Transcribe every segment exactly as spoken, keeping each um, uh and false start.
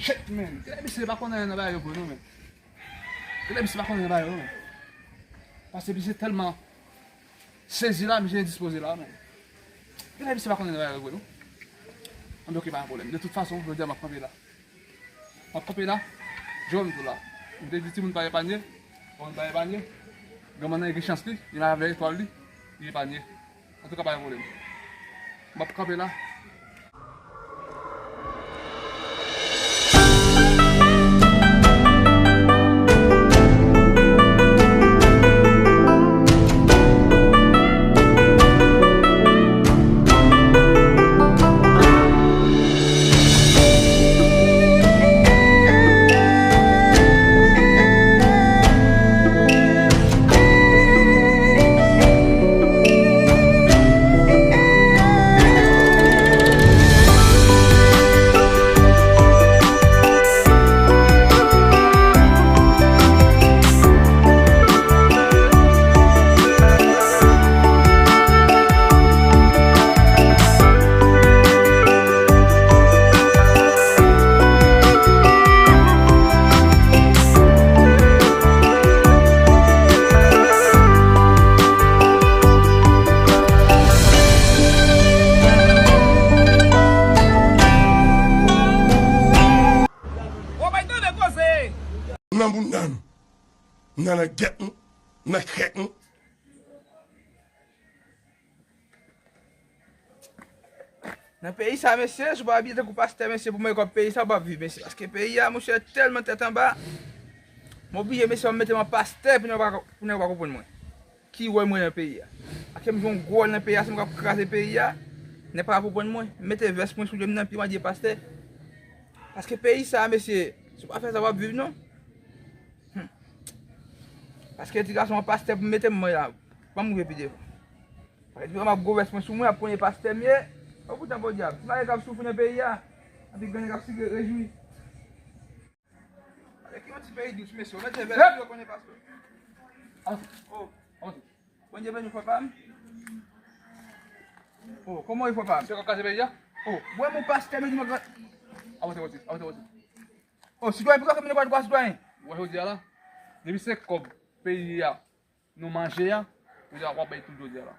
Shit, man. Genlè misye pa konnen nan bagay yo vre non, man. Genlè misye pa konnen nan bagay yo non, man. Paske misye tèlman sezi la, misye endispoze la, man. Genlè misye pa konnen nan bagay yo vre non. Anben, oke, pa gen pwoblèm. De tout fason, jodi a m ap kanpe la. M ap kanpe la. Jan m di w la. M te di timoun pa epanye. Timoun pa epanye. Granmoun nan gen chans li. Li marye avèk etwal li. Li epanye. Antouka, pa gen pwoblèm. M ap kanpe la. Nan bounda nou, nan langèt nou, nan kèk nou. Nan peyi sa, mesye, si w pa abiye tankou pastè, mesye, pou mwen kòb peyi sa, w p ap viv, mesye. Paske peyi a, monchè, tèlman tèt anba. Mwen oblije, mesye, mwen mete m an pastè pou nèg pa, pou nèg pa konprann mwen. Ki wòl mwen nan peyi a? Paske m jwe yon gwo wòl nan peyi a, se mwen k ap kraze peyi a. Nèg pa ka konprann mwen. M mete vès mwen sou je m nan, epi m al di pastè. Paske peyi sa a, mesye, si w pa fè sa, w ap viv non. Hmm. Paske ti gason an pastè pou mete m mwen la. Ban m rive pi devan. Paske ti gason ap gwo vès mwen sou mwen, ap konnen pastè m ye. O poutan podyab, ti malere k ap soufri nan peyi a. Epi grann nèg ap sike rejwi. Alè ki yon ti peyi dous, mesye. Ou mete vès, ou konnen pastè. Avanse. Oh. Avanse. Bondye beni w, frè pa m. Oh, kòman w ye, frè pa m? Se w k ap kraze peyi a? Oh, mwen, mon pastè, men di mwen. Avanse, avanse, avanse, avanse. Oh, sitwayen, poukisa ke m te pral kwa sitwayen? Ou wè jodi a la, depi se kòb peyi a nou manje a, jodi a w ap bay tout jodi a la.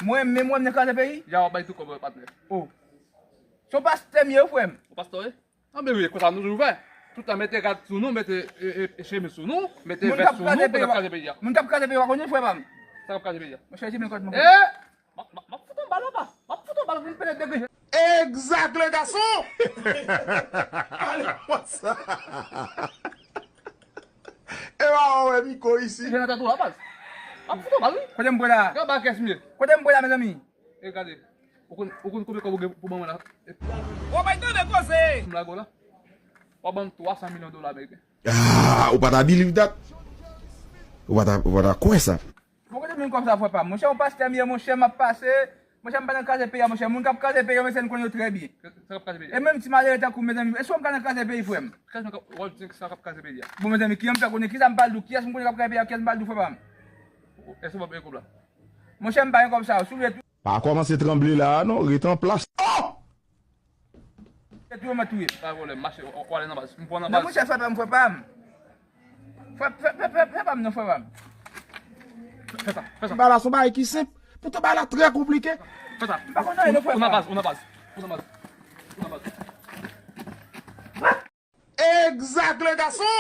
Mwen menm, mwen, m nan kraze peyi? Ya w ap bay tout kòb, patnè. Oh. Se yon pastè m ye, wi, frè m. Yon pastè, wi? Anben wi, konsa nou toujou fè. Tout tan mete rad sou nou, mete e, e, e chemiz sou nou, mete vès sou nou, pou n ap kraze peyi a. Moun k ap kraze peyi a, pa konnen, frè pa m. Sa k ap kraze peyi a? Monchè, jimèl kòt mwen. Eh! M ap, m ap, m ap fout yon bal anba. M ap fout yon bal pou m pete degre. Exact, le garçon! Ale konsa. E pa wè Miko isi. Jèn nan tèt ou la, baz. M ap fout yon bal, wi. Kote m pran la? Gad bal kès m ye. Kote m pran la, mezanmi? E gade. Ou konn, ou konn konbyen kòb ou gen pou ban mwen la? Ou bay tande koze! M lage w la. W a ban m twa san milyon dola ameriken. Ah, ou pa ta believe that? Ou pa ta, ou pa ta kwè sa? Bon, kote m jwenn kòb sa, frè pa m? Monchè, yon pastè m ye, monchè, m ap pase. Monchè, m pa nan kraze peyi a, monchè. Moun k ap kraze peyi yo, mesye, n konnen yo trè byen. Sa k ap kraze peyi a? E menm ti malere tankou m, mezanmi, èske m ka nan kraze peyi, frè m? Kiyès w ap di sa k ap kraze peyi a? Bon, mezanmi, kiyès m fè konnen? Kisa m pral di w? Kiyès m konnen k ap kraze peyi a? Kiyès m pral di w, frè pa m? Èske w ap gen kòb la? Monchè, m pa gen kòb sa yo. Si w vle tou. Pa kòmanse tranble la a non, ret an plas. Oh! Se touye, mwen touye. Pa pwoblèm, mache, w, w ale nan baz. M pran nan baz. Non, monchè, frè pa m, frè pa m. Frè, frè, frè, frè, frè pa m, non, frè pa m. Fè sa, fè sa. Bagay la se yon bagay ki senp. Poutan bagay la trè konplike. Fè sa. M pa konn anyen, non, frè pa m. Ou nan baz, ou nan baz. Ou nan baz. Ou nan baz. Exact, le garçon!